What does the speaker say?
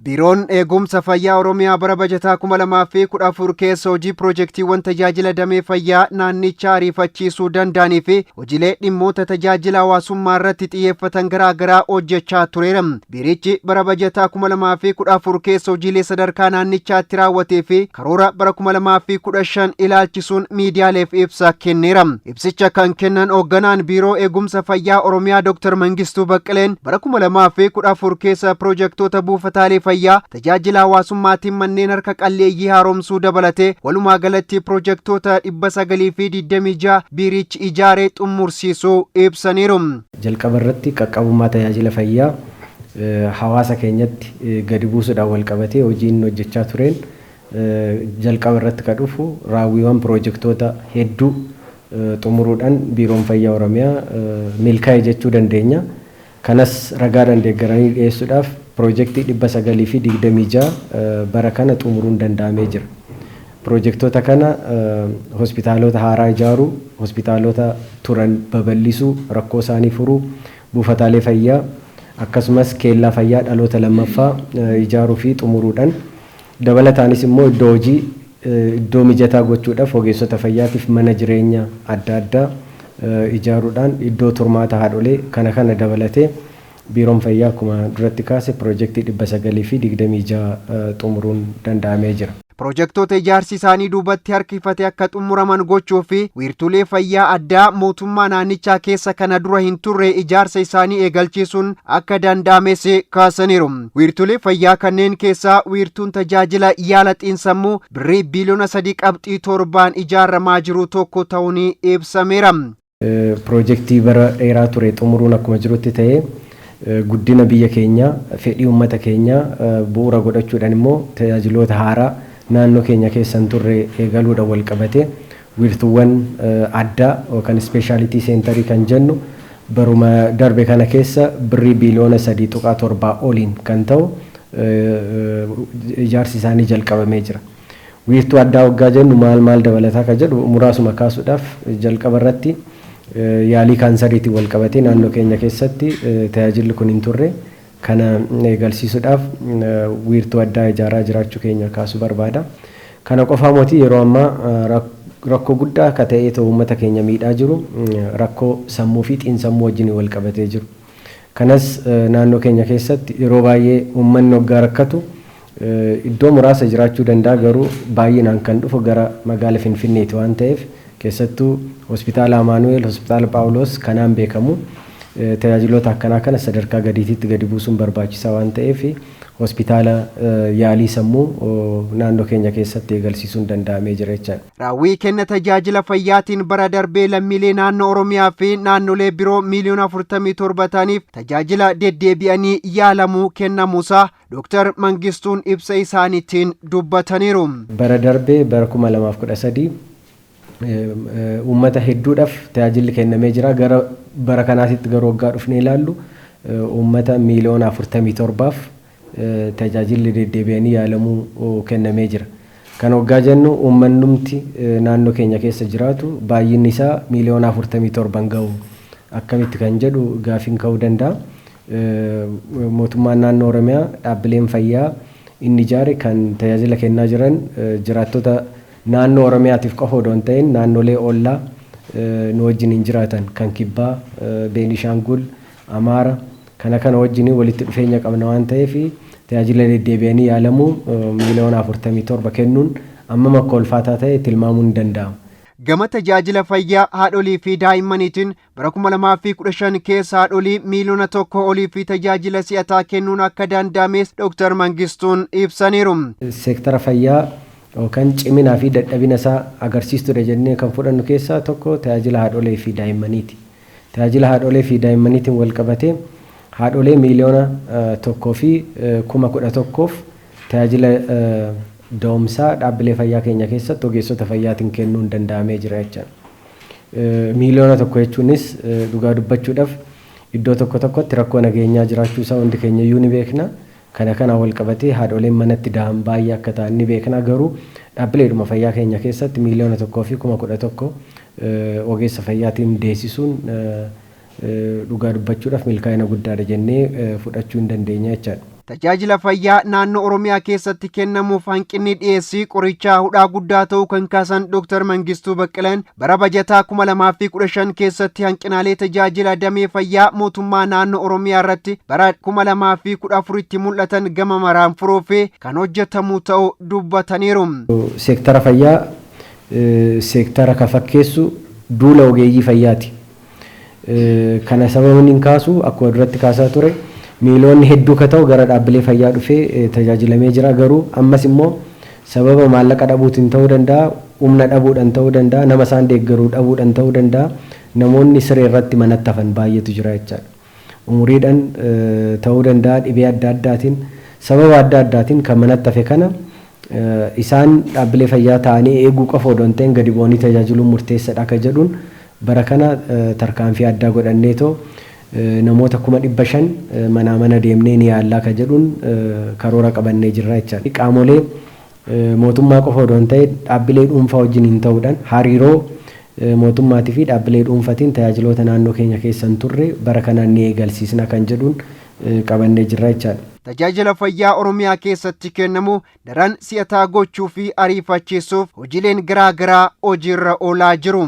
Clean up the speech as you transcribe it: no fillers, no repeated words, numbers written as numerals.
Biiroon Eegumsa Fayyaa Oromiyaa bara bajataa 2014 keessa hojii piroojeektiiwwan tajaajila damee fayyaa naannichaa ariifachiisuu danda'anii fi hojiilee dhimmoota tajaajila hawaasummaa irratti xiyyeeffatan garaa garaa hojjechaa tureera. Biirichi bara bajataa 2014 keessa hojiilee sadarkaa naannichaatti raawwatee fi karoora bara 2015 ilaalchisuun miidiyaaleef ibsa kenneera. Ibsicha kan kennan hoogganaan Biiroo Eegumsa Fayyaa Oromiyaa Dr. Mangistuu Baqqaleen bara 2014 keessa piroojeektoota buufataalee fayyaa, tajaajila hawaasummaatiin manneen harka qalleeyyii haaromsuu dabalatee walumaa galatti piroojeektoota 926 biirichi ijaaree xumursiisuu ibsaniiru. Jalqaba irratti qaqqabummaa tajaajila fayyaa hawaasa keenyatti gadi buusuudhaan wal qabatee hojiin hojjechaa tureen jalqaba irratti kan dhufu raawwiiwwan piroojeektoota hedduu xumuruudhaan Biiroon Fayyaa Oromiyaa milkaa'e jechuu dandeenya. Kanas ragaadhaan deeggaranii dhiyeessuudhaaf piroojeektii 926 bara kana xumuruun danda'amee jira. Piroojeektoota kana hospitaalota haaraa ijaaruu, hospitaalota turan babal'isuu, rakkoo isaanii furuu, buufataalee fayyaa akkasumas keellaa fayyaa dhaloota lammaffaa ijaaruu fi xumuruudhaan, dabalataanis immoo iddoo hojii iddoo mijataa gochuudhaaf ogeessota fayyaatiif mana jireenya adda addaa ijaaruudhaan, iddoo turmaata haadholee kana dabalatee Biiroon Fayyaa akkuma duratti kaase piroojeektii 926 xumuruun danda'amee jira. Piroojeektoota ijaarsi isaanii duubatti harkifate akka xumuraman gochuu fi wiirtuulee fayyaa addaa mootummaa naannichaa keessa kana dura hin turre ijaarsa isaanii eegalchiisuun akka danda'ames kaasaniiru. Wiirtuulee fayyaa kanneen keessaa wiirtuun tajaajila yaala xiinsammuu birrii biiliyoona 3.7n ijaaramaa jiru tokko ta'uun ibsameera. Piroojeektii bara dheeraa ture xumuruun akkuma jirutti ta'ee, guddina biyya keenyaa, fedhii uummata keenyaa bu'uura godhachuudhaan immoo tajaajiloota haaraa naannoo keenya keessa hin turre eegaluudhaan wal qabate wiirtuuwwan addaa yookaan specialty centerii kan jennu baruma darbe kana keessa birrii biiliyoona 3.7 oliin kan ta'u ijaarsi isaanii jalqabamee jira. Wiirtuu addaa waggaa jennu maal maal dabalataa kan jedhu muraasuma kaasuudhaaf, jalqaba irratti yaalii kaansariitiin wal qabatee naannoo keenya keessatti tajaajilli kun hin turre. Kana eegalsiisuudhaaf wiirtuu addaa ijaaraa jiraachuu keenya kaasuu barbaada. Kana qofaa miti, yeroo ammaa rakkoo guddaa akka ta'ee ta'u uummata keenya miidhaa jiru rakkoo sammuu fi xiinsammuu wajjin wal qabatee jiru. Kanas naannoo keenya keessatti yeroo baay'ee uummanni waggaa rakkatu iddoo muraasa jiraachuu danda'a, garuu baay'inaan kan dhufu gara magaala Finfinneeti waan ta'eef, keessattuu hospitaala Amaanu'eel, hospitaala Phaawulos kanaan beekamu, tajaajiloota akkanaa kana sadarkaa gadiititti gadi buusuun barbaachisaa waan ta'eef hospitaala yaalii sammuu naannoo keenya keessatti eegalsiisuun danda'amee jira jechaadha. Raawwii kenna tajaajila fayyaatiin bara darbee lammiilee naannoo Oromiyaa fi naannolee biroo miiliyoona 47 ta'aniif tajaajila deddeebi'anii yaalamuu kennamuusaa Dr. Mangistuun ibsa isaaniitiin dubbataniiru. Bara darbee, bara 2013, uummata hedduudhaaf tajaajilli kennamee jira. Gara bara kanaatitti garuu waggaa dhufnee ilaallu uummata miiliyoona 47f tajaajilli deddeebi'anii yaalamuu kennamee jira. Kan waggaa jennu uummannumti naannoo keenya keessa jiraatu baay'inni isaa miiliyoona 47 gahu akkamitti kan jedhu gaafiin ka'uu danda'a. Mootummaan naannoo Oromiyaa dhaabbileen fayyaa inni ijaare kan tajaajila kennaa jiran jiraattota naannoo Oromiyaatiif qofa odoo hin ta'in naannolee ollaa nu wajjin hin jiraatan kan Kibbaa, Beenishaangul, Amaara kana wajjin walitti dhufeenya qabna waan ta'eef tajaajila deddeebi'anii yaalamuu miiliyoona 47 kennuun ammam akka ulfaataa ta'e tilmaamuun ni danda'ama. Gama tajaajila fayyaa haadholii fi daa'immaniitiin bara 2015 keessa haadholii miiliyoona 1 olii fi tajaajila si'ataa kennuun akka danda'ames Dr. Mangistuun ibsaniiru. Seektara fayyaa yookaan ciminaa fi dadhabina isaa agarsiistuudha jennee kan fudhannu keessaa tokko tajaajila haadholee fi daa'immaniiti. Tajaajila haadholee fi daa'immaniitiin wal qabatee haadholee miiliyoona 1 fi 11,000f tajaajila da'umsaa dhaabbilee fayyaa keenya keessatti ogeessota fayyaatiin kennuun danda'amee jira jechaadha. Miiliyoona 1 jechuunis dhugaa dubbachuudhaaf iddoo tokko tokkotti rakkoo nageenyaa jiraachuu isaa hundi keenya iyyuu ni beekna. Kana wal qabatee haadholeen manatti da'an baay'ee akka ta'an ni beekna, garuu dhaabbileedhuma fayyaa keenya keessatti miiliyoona 1 fi 11,000 ogeessa fayyaatiin deessisuun dhugaa dubbachuudhaaf milkaa'ina guddaadha jennee fudhachuu hin dandeenya jechaadha. Tajaajila fayyaa naannoo Oromiyaa keessatti kennamuuf hanqinni dhiyeessii qorichaa hudhaa guddaa ta'uu kan kaasan Dr. Mangistuu Baqqalaan, bara bajataa 2015 keessatti hanqinaalee tajaajila damee fayyaa mootummaa naannoo Oromiyaa irratti bara 2014tti mul'atan gama maraan furuuf kan hojjetamu ta'uu dubbataniiru. Seektara fayyaa seektara ka fakkeessu duula ogeeyyii fayyaati. Kana sababni hin kaasu, akkuma duratti kaasaa ture, miiliyoonni hedduu ka ta'u gara dhaabbilee fayyaa dhufee tajaajilamee jira. Garuu ammas immoo sababa maallaqa dhabuutiin ta'uu danda'a, humna dhabuudhaan ta'uu danda'a, nama isaan deeggaruu dhabuudhaan ta'uu danda'a, namoonni siree irratti manatti hafan baay'eetu jira jechaadha. Umuriidhaan ta'uu danda'a, dhibee adda addaatiin, sababa adda addaatiin kan manatti hafe kana isaan dhaabbilee fayyaa ta'anii eeguu qofa odoo hin ta'in gadi bu'anii tajaajiluun murteessaadha akka jedhuun, bara kana tarkaanfii addaa godhanneetoo namoota 500,000 manaa mana deemnee ni yaallaa ka jedhuun karoora qabannee jirra jechaadha. Qaamolee mootummaa qofa odoo hin ta'in dhaabbilee dhuunfaa wajjin hin ta'uudhaan hariiroo mootummaatii fi dhaabbilee dhuunfatiin tajaajiloota naannoo keenya keessa hin turre bara kanaan ni eegalsiisna kan jedhuun qabannee jirra jechaadha. Tajaajila fayyaa Oromiyaa keessatti kennamu daran si'ataa gochuu fi ariifachiisuuf hojiileen garaa garaa hojiirra oolaa jiru.